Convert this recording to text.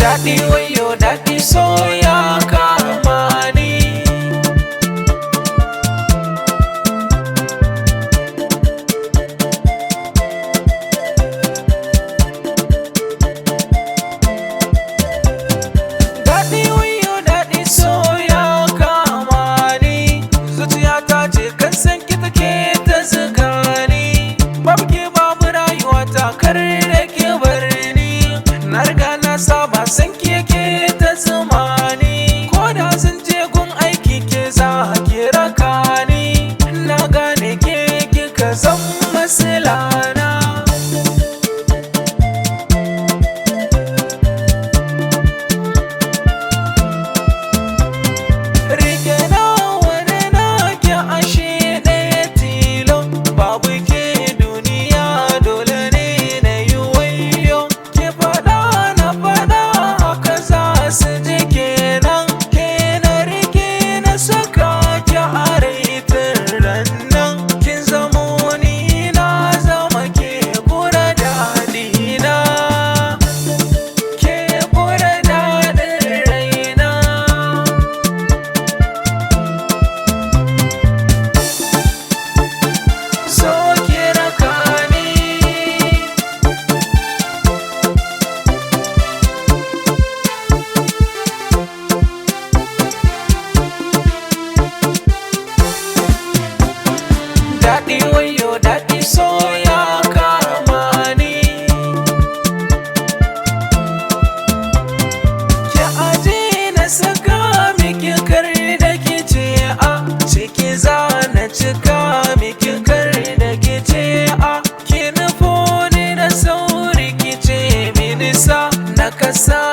Daɗi wayo daɗi so ya kama ni. Daɗi wayo daɗi so ya kama ni. Zuciyata ce kan san ki take ta zuga ni. Babu ke babu rayuwa ta, kar da ki bar ni. Na riga na saba san ki yake ta zuma ni. Ko da zan je gun aiki ke za ki raka ni. Na gane ke kika zan masilana. Rike na wani nake ashe ɗaya tilo. Babu ke duniya dole ne na yi wayo. Ki faɗa na faɗa haka za su ji kenan. Ke na rike na saka ki a rai tun rannan. Kin zamo ni na zama ke kura daɗi na. Ke kura daɗin raina. So ki raka ni. Daɗi wayo daɗi so ya kama ni. Ki aje na saka miki kar da ki ce a ciki za na cika miki kar da ki ce a ki nufo ni da sauri ki ce mini sa na kasa.